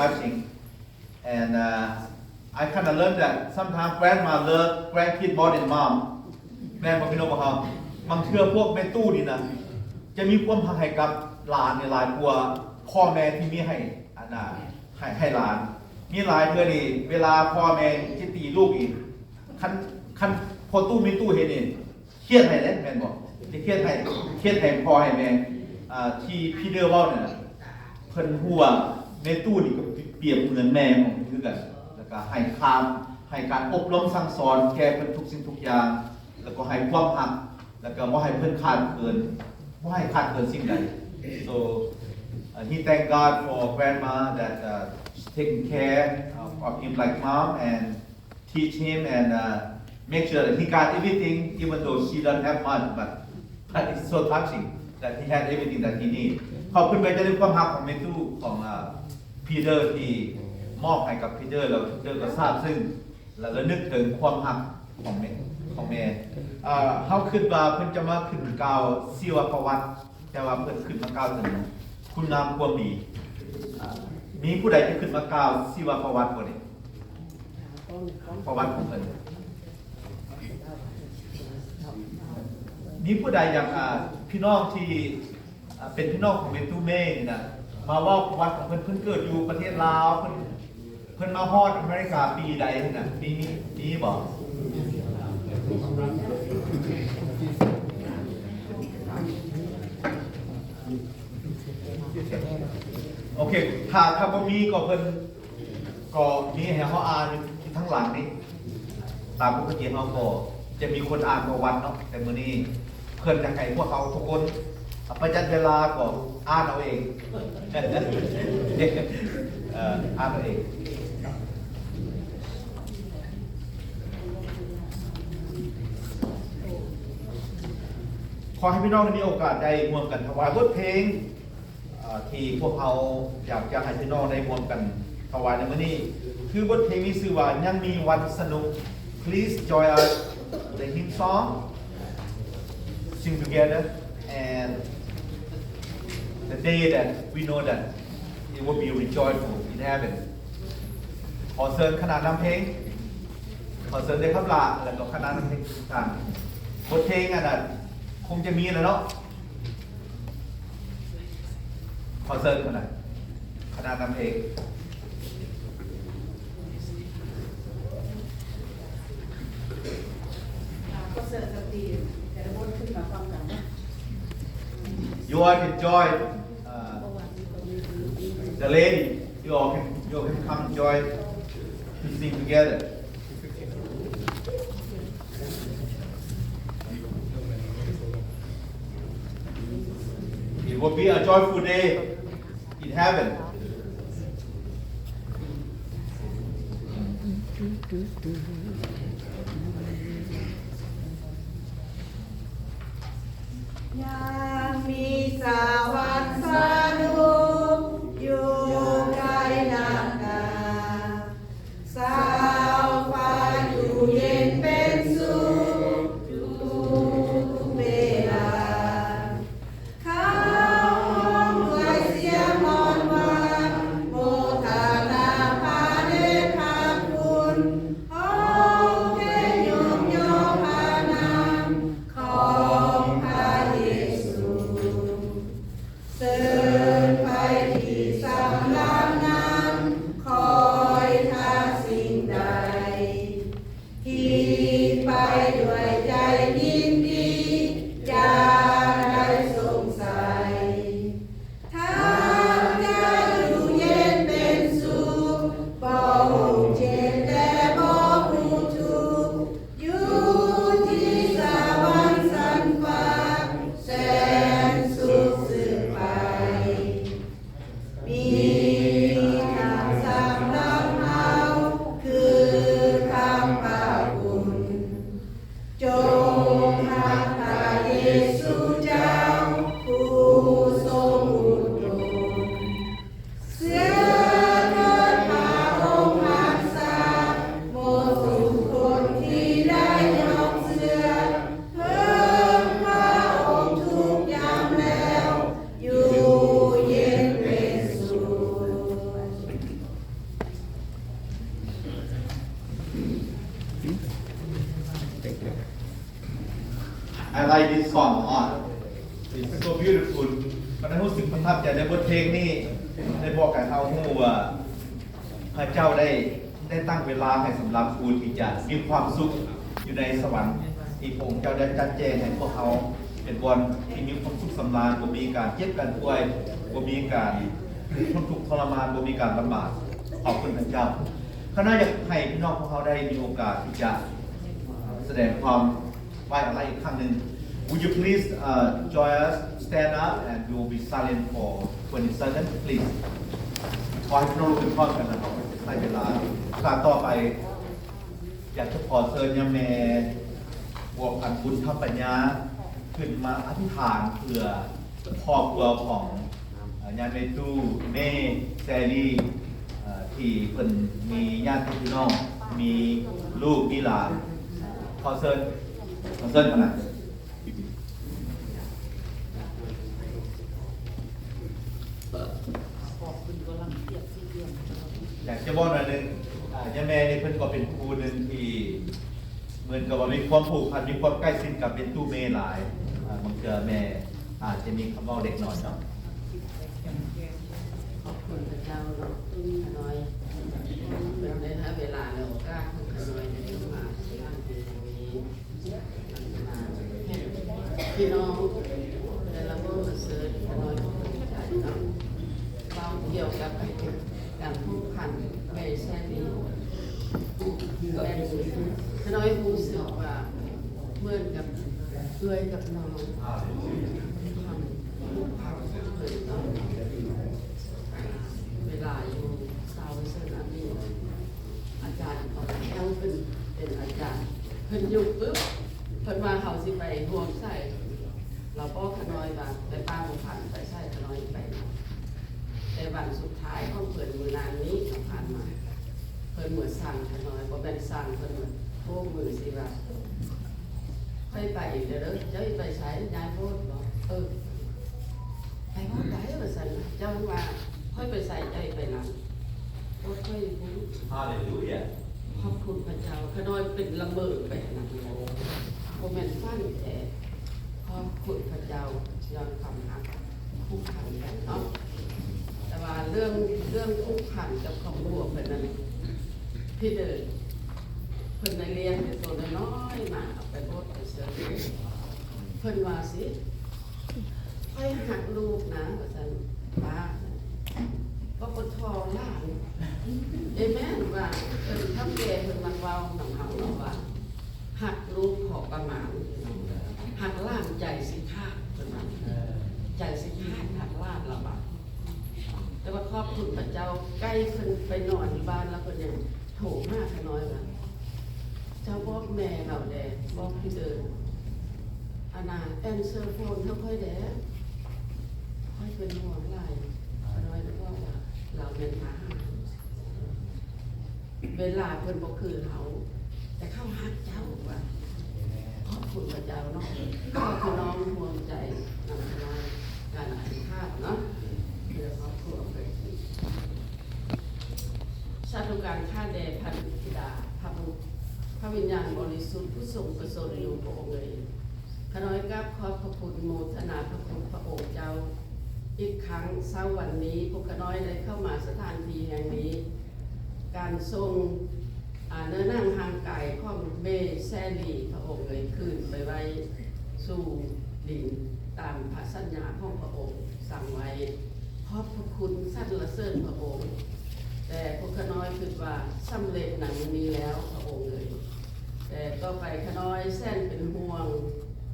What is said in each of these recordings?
touching. And uh, I kind of learned that sometimes grandma love grandkid more than mom. ແມ່ນບໍ່ພີ່ນ້ອງເຮົາ? ບາງເທື່ອພວກແມ່ຕູ້ນີ້ນະ ຈະມີຄວາມຮັກໃຫ້ກັບຫຼານນີ້ຫຼາຍກວ່າພໍ່ແມ່ທີ່ມີໃຫ້ ອັນນ່າ ໃຫ້ ໃຫ້ຫຼານ. ມີຫຼາຍເທື່ອນີ້ ເວລາພໍ່ແມ່ຈະຕີລູກນີ້ ຄັນ ຄັນພໍ່ຕູ້ແມ່ຕູ້ເຫັນນີ້ ຄຽດໃຫ້ເດ້ ແມ່ນບໍ່? ຈະຄຽດໃຫ້ ຄຽດໃຫ້ພໍ່ໃຫ້ແມ່. ອ່າ ທີ່ພີເດີເວົ້ານັ້ນນະ ເພິ່ນຮູ້ວ່າແມ່ຕູ້ນີ້ກໍປຽບເໝືອນແມ່ຂອງເພິ່ນຄືກັນ ແລ້ວກໍໃຫ້ຄາມ ໃຫ້ການອົບຮົມສັ່ງສອນແກ່ເພິ່ນທຸກສິ່ງທຸກຢ່າງ ແລ້ວກໍໃຫ້ຄວາມຮັກ ແລ້ວກໍບໍ່ໃຫ້ເພິ່ນຂາດເຂີນ ບໍ່ໃຫ້ຂາດເຂີນສິ່ງໃດ. So uh, he thank God for grandma that uh, taking care of, of him like mom and teach him and uh, make sure that he got everything, even though she doesn't have much, but, but it's so touching that he had everything that he need. ຂອບຄຸນໄປຈະໄດ້ຄວາມຮັກຂອງແມ່ຕູ້ຂອງ uh, ພີເດີທີ່ມອບໃຫ້ກັບພີເດີ ແລ້ວພີເດີກໍຊາບຊຶ້ງ ແລ້ວລະນຶກເຖິງຄວາມຮັກຂອງແມ່ ຂອງແມ່. ເຮົາຄິດວ່າເພິ່ນຈະມາຂຶ້ນກ່າວຊີວະປະຫວັດ ແຕ່ວ່າເພິ່ນຂຶ້ນມາກ່າວເຖິງຄຸນງາມຄວາມດີ. ມີຜູ້ໃດຈະຂຶ້ນມາກ່າວຊີວະປະຫວັດບໍ່ນີ້? ປະຫວັດຂອງເພິ່ນ. ມີຜູ້ໃດຢາກ ອ່າ ພີ່ນ້ອງທີ່ ອ່າ ເປັນພີ່ນ້ອງຂອງແມ່ຕູ້ເມນີ້ນະ ມາເວົ້າປະຫວັດຂອງເພິ່ນ ເພິ່ນເກີດຢູ່ປະເທດລາວ ເພິ່ນ ເພິ່ນມາຮອດອາເມລິກາປີໃດຫັ້ນນະ? ມີ ມີ ມີບໍ່? ໂອເຄ ຖ້າ ຖ້າບໍ່ມີກໍເພິ່ນ ກໍມີໃຫ້ເຮົາອ່ານຢູ່ທາງຫຼັງນີ້. ຕາມປົກກະຕິເຮົາກໍຈະມີຄົນອ່ານປະຫວັດເນາະ ແຕ່ມື້ນີ້ເພິ່ນຢາກໃຫ້ພວກເຮົາທຸກຄົນປະຢັດເວລາກໍອ່ານເອົາເອງ ເອີ ອ່ານເອົາເອງ. ຂໍໃຫ້ພີ່ນ້ອງໄດ້ມີໂອກາດໄດ້ຮ່ວມກັນຖວາຍບົດເພງ ເອີ ທີ່ພວກເຮົາຢາກຈະໃຫ້ພີ່ນ້ອງໄດ້ຮ່ວມກັນຖວາຍໃນມື້ນີ້ ຄືບົດເພງມີຊື່ວ່າ ຍັງມີວັນສະໜຸກ. Please join us the hymn song, sing together, and the day that we know that it will be rejoiceful in heaven. ຂໍເຊີນຄະນະນຳເພງ ຂໍເຊີນເດ້ຄຳຫຼ້າ ແລ້ວກໍຄະນະນຳເພງຕ່າງໆ. ບົດເພງອັນນັ້ນຄົງຈະມີແລ້ວເນາະ. ຂໍເຊີນຄະນະ ຄະນະນຳເພງ. ຂໍເຊີນສະຕີ ແຕ່ລະບົດຂຶ້ນມາພ້ອມກັນເນາະ. You all can join, uh, the lady. You all can, you all can come and join to sing together. It will be a joyful day in heaven. ຍັງມີສະຫວັນສະໜຸກຢູ່ໃກ້ນຳໜ້າ ຊາວຟ້າຢູ່ເຢັນເປັນສຸກທຸກເວລາ. ເຂົາຮ້ອງດ້ວຍສຽງອ້ອນວອນ ໂມທະນາພະເດດພະຄຸນ ຮ້ອງເພງຍົກຍໍພະນາມຂອງພະເຢ I like this song a lot. It's so beautiful. ຂ້ານ້ອຍຮູ້ສຶກປະທັບໃຈໃນບົດເພງນີ້ ໄດ້ບອກໃຫ້ເຮົາຮູ້ວ່າ ພະເຈົ້າໄດ້ ໄດ້ຕັ້ງເວລາໃຫ້ສຳລັບຜູ້ທີ່ຈະມີຄວາມສຸກຢູ່ໃນສະຫວັນ ທີ່ພະອົງເຈົ້າໄດ້ຈັດແຈງໃຫ້ພວກເຮົາເປັນບ່ອນທີ່ມີຄວາມສຸກສຳລານ, ບໍ່ມີການເຈັບການປ່ວຍ, ບໍ່ມີການທົນທຸກທໍລະມານ, ບໍ່ມີການລຳບາກ. ຂອບຄຸນພະເຈົ້າ. ຂ້ານ້ອຍຢາກໃຫ້ພີ່ນ້ອງພວກເຮົາໄດ້ມີໂອກາດທີ່ຈະສະແດງຄວາມ ໄວ້ອາໄລອີກຄັ້ງໜຶ່ງ. Would you please, uh, join us, stand up, and we will be silent for twenty seconds, please. ຂໍໃຫ້ພີ່ນ້ອງລຸກຂຶ້ນພ້ອມກັນ ແລະ ເຮົາຈະໃຊ້ເວລາ. ໂອກາດຕໍ່ໄປ ຢາກຈະຂໍເຊີນຍາແມ່ ບົວພັນ ບຸນທຳປັນຍາ ຂຶ້ນມາອະທິຖານເພື່ອຄອບຄົວຂອງ ເອີ່ ຍາແມ່ຕູ້ ແມ່ແຊລີ ເອີ່ ທີ່ເພິ່ນມີຍາດຕິພີ່ນ້ອງ ມີລູກມີຫຼານ. ຂໍເຊີນ ຂໍເຊີນຄະນະ. ຢາກຈະບອກໜ້ອຍໜຶ່ງ ອ່າ ຍາແມ່ນີ້ເພິ່ນກໍເປັນຜູ້ໜຶ່ງທີ່ ເໝືອນກັບວ່າມີຄວາມຜູກພັນ ມີຄວາມໃກ້ຊິດກັບແມ່ຕູ້ແມ່ຫຼາຍ. ອ່າ ບາງເທື່ອແມ່ອາດຈະມີຄຳເວົ້າເລັກນ້ອຍເນາະ. ຂອບຄຸນພະເຈົ້າເນາະ ຂ້ານ້ອຍ ເປັນໄດ້ເວລາແລະໂອກາດຂອງຂ້ານ້ອຍໄດ້ມາ ພີ່ນ້ອງ ແຕ່ລະມື້ມາເຊີນຂ້ານ້ອຍ ເວົ້າກ່ຽວກັບການຜູກພັນແມ່ແຊລີ ແມ່ນຂ້ານ້ອຍຮູ້ສຶກວ່າເໝືອນກັບເອື້ອຍກັບນ້ອງ ຄວາມຜູກພັນເພິ່ນເນາະ ເວລາຢູ່ຊາວເຊີນອາມີ ອາຈານເຂົາເຈົ້າເປັນ ເປັນອາຈານ ເພິ່ນຢູ່ປຶບ ເພິ່ນວ່າເຮົາຊິໄປຮ່ວມໃສ ລາວບອກຂ້ານ້ອຍວ່າ ແມ່ປ້າບໍ່ພາໄປໃສ ຂ້ານ້ອຍໄປນຳ. ແຕ່ວັນສຸດທ້າຍຂອງເພິ່ນ ມື້ນານນີ້ເນາະ ຜ່ານມາ ເພິ່ນເມືອສັ່ງຂ້ານ້ອຍ ບໍ່ແມ່ນສັ່ງ ເພິ່ນໂບກມືຊິວ່າ ຂ້ອຍໄປອີກແລ້ວເດີ ເຈົ້າຊິໄປໃສ ຍ້າຍໂບດບໍ? ເອີ ໄປໂບດໃດວ່າຊັ້ນ ເຈົ້າວ່າຂ້ອຍໄປໃສ ເຈົ້າຊິໄປນຳ ໂບດຂ້ອຍຢູ່ພຸ້ນ. ຮາເລລູຢາ ຂອບຄຸນພະເຈົ້າ ຂ້ານ້ອຍເປັນລະເມີໄປຫັ້ນນະ ບໍ່ແມ່ນຝັນແທ້ ຂອບຄຸນພະເຈົ້າ ຍ້ອນຄວາມຮັກ ຜູກພັນກັນເນາະ. ແຕ່ວ່າເລື່ອງ ເລື່ອງຜູກພັນກັບຄອບຄົວເພິ່ນນັ້ນ ພີ່ເດີ ເພິ່ນໄດ້ລ້ຽງແຕ່ໂຕນ້ອຍໆມາ ເອົາໄປໂບດໄປເຊີນ ເພິ່ນວ່າຊິ ຂ້ອຍຮັກລູກນະ ວ່າຊັ້ນ ປ້າ ກໍບໍ່ທໍ່ຫຼານ. ເອແມ່ນວ່າ ເພິ່ນ ເຖົ້າແກ່ເພິ່ນມັກເວົ້ານຳເຮົາເນາະວ່າ ຮັກລູກພໍປະມານ ຮັກຫຼານໃຈຊິຂາດ ເພິ່ນວ່າ ໃຈຊິຂາດ ຮັກຫຼານລະບາດ. ແຕ່ວ່າຂອບຄຸນພະເຈົ້າ ໃກ້ເພິ່ນໄປນອນຢູ່ບ້ານແລ້ວ ເພິ່ນຍັງໂທຫາຂ້ານ້ອຍວ່າ ເຈົ້າບອກແມ່ລາວແດ່ ບອກພີ່ເດີ ອັນນ່າ ແອນເຊີໂຟນໃຫ້ຂ້ອຍແດ່ ຂ້ອຍເປັນຫ່ວງຫຼາຍ. ຂ້ານ້ອຍບອກວ່າ ລາວແມ່ນທະຫານ ເວລາເພິ່ນບໍ່ຄືເຮົາ ແຕ່ເຂົາຮັກເຈົ້າວ່າ. ຂອບຄຸນພະເຈົ້າເນາະ ຂໍພີ່ນ້ອງຮ່ວມໃຈນຳຂະນະການອະທິຖານເນາະ ເພື່ອຄອບຄົວເພິ່ນ. ສາທຸການຂ້າແດ່ພະບິດາ ພະບຸດ ພະວິນຍານບໍລິສຸດ ຜູ້ຊົງພະຊົນຢູ່ ພະອົງເອີຍ. ຂ້ານ້ອຍກາບຂອບພະຄຸນ ໂມທະນາພະຄຸນພະອົງເຈົ້າ. ອີກຄັ້ງ ເຊົ້າວັນນີ້ ພວກຂ້ານ້ອຍໄດ້ເຂົ້າມາສະຖານທີ່ແຫ່ງນີ້ ການສົ່ງ ອາ ເນື້ອໜັງຮ່າງກາຍຂອງແມ່ແຊລີ ພະອົງເອີຍ ຄືນໄປໄວ້ສູ່ດິນ ຕາມພະສັນຍາຂອງພະອົງສັ່ງໄວ້. ຂອບພະຄຸນ ສັນລະເສີນພະອົງ. ແຕ່ພວກຂ້ານ້ອຍຄິດວ່າສຳເລັດນັ້ນມີແລ້ວ ພະອົງເອີຍ. ແຕ່ຕໍ່ໄປຂ້ານ້ອຍແສນເປັນຫ່ວງ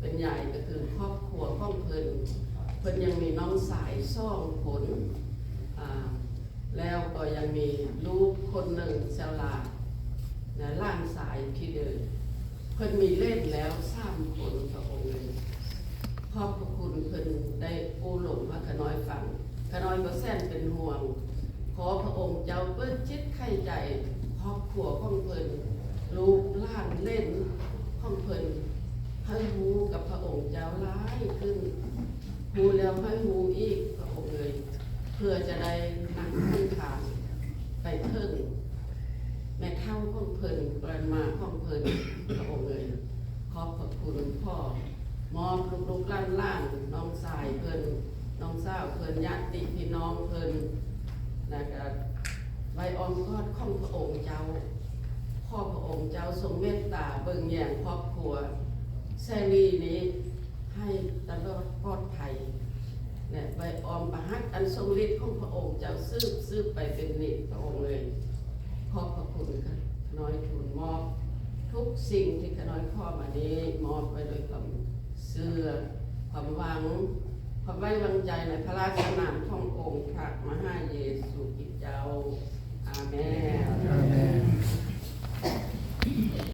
ເປັນໃຍ ກໍຄືຄອບຄົວຂອງເພິ່ນ. ເພິ່ນຍັງມີນ້ອງຊາຍສອງຄົນ ອາ ແລ້ວກໍຍັງມີລູກຄົນໜຶ່ງ ເຊວລາ ແລະ ຫຼານຊາຍພີເດີ. ເພິ່ນມີເລນແລ້ວສາມຄົນ ພະອົງເອີຍ. ຂອບພະຄຸນເພິ່ນໄດ້ໂອ້ລົມໃຫ້ຂ້ານ້ອຍຟັງ. ຂ້ານ້ອຍກໍແສນເປັນຫ່ວງ. ຂໍພະອົງເຈົ້າເປີດຈິດໄຂໃຈຄອບຄົວຂອງເພິ່ນ, ລູກຫຼານເລນຂອງເພິ່ນ ໃຫ້ຮູ້ກັບພະອົງເຈົ້າຫຼາຍຂຶ້ນ. ຮູ້ແລ້ວໃຫ້ຮູ້ອີກ ພະອົງເອີຍ, ເພື່ອຈະໄດ້ນຳສັງຂານໄປເຖິງແມ່ເຖົ້າຂອງເພິ່ນ, ແກຣນມາຂອງເພິ່ນ, ພະອົງເອີຍ. ຂອບພະຄຸນພໍ່ ມອບລູກໆຫຼານໆ ນ້ອງຊາຍເພິ່ນ ນ້ອງສາວເພິ່ນ ຍາດຕິພີ່ນ້ອງເພິ່ນ ແລ້ວກະໄວ້ອ້ອມກອດຂອງພະອົງເຈົ້າ. ຂໍພະອົງເຈົ້າຊົງເມດຕາເບິ່ງແຍງຄອບຄົວແຊລີນີ້ໃຫ້ຕະຫຼອດປອດໄພ ແລະ ໄວ້ອ້ອມພະຫັດອັນຊົງລິດຂອງພະອົງເຈົ້າສືບ ສືບໄປເປັນນິດ ພະອົງເອີຍ. ຂອບພະຄຸນຂ້ານ້ອຍທູນມອບທຸກສິ່ງທີ່ຂ້ານ້ອຍຂໍມານີ້ ມອບໄວ້ດ້ວຍຄວາມເຊື່ອ ຄວາມຫວັງ ຄວາມໄວ້ວາງໃຈໃນພະລາຊະນາມຂອງອົງພະມະຫາເຢຊູຄຣິດເຈົ້າ. ອາເມນ. ອາເມນ.